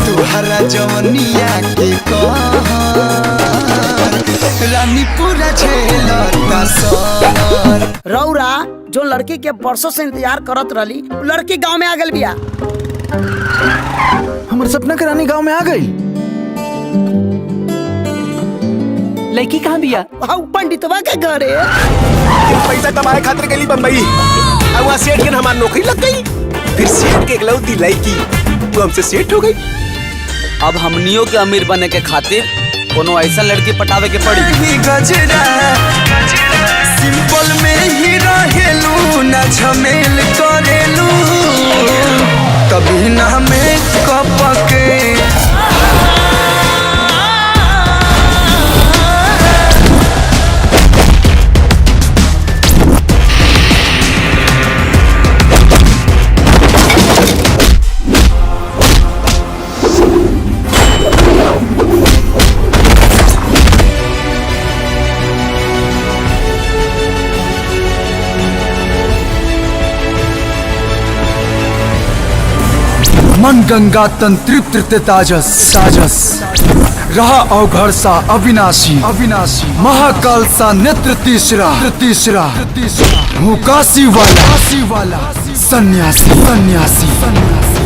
तुहरा जवनिया के कहर रानी पूरा झेलता सर। रौरा जो लड़की के बरसों से इंतजार करत रहली, उ लड़की गांव में आ गल बिया। हमर सपना के रानी गांव में आ गई। लड़की कहाँ बिया? हाउ पंडितवा के घरे। पैसा कमाए खातिर गई बम्बई, और वहाँ सेठ के हमार नौकरी लग गई। फिर सेठ के इकलौती लड़की वो हमसे सेठ हो गई। अब हमनियों के अमीर बने के खातिर कोनो ऐसा लड़की पटावे के पड़ी। ही गजरा सिंपल में ही रहेलू, ना झमेल करेलू कभी ना मेकअप के। मन गंगा तन तृप्त ताजस ताजस रहा अवघड़ सा अविनाशी अविनाशी महाकाल सा नेत्र तीसरा तीसरा तीसरा हूँ काशी वाला काशी वाला सन्यासी सन्यासी सन्यासी।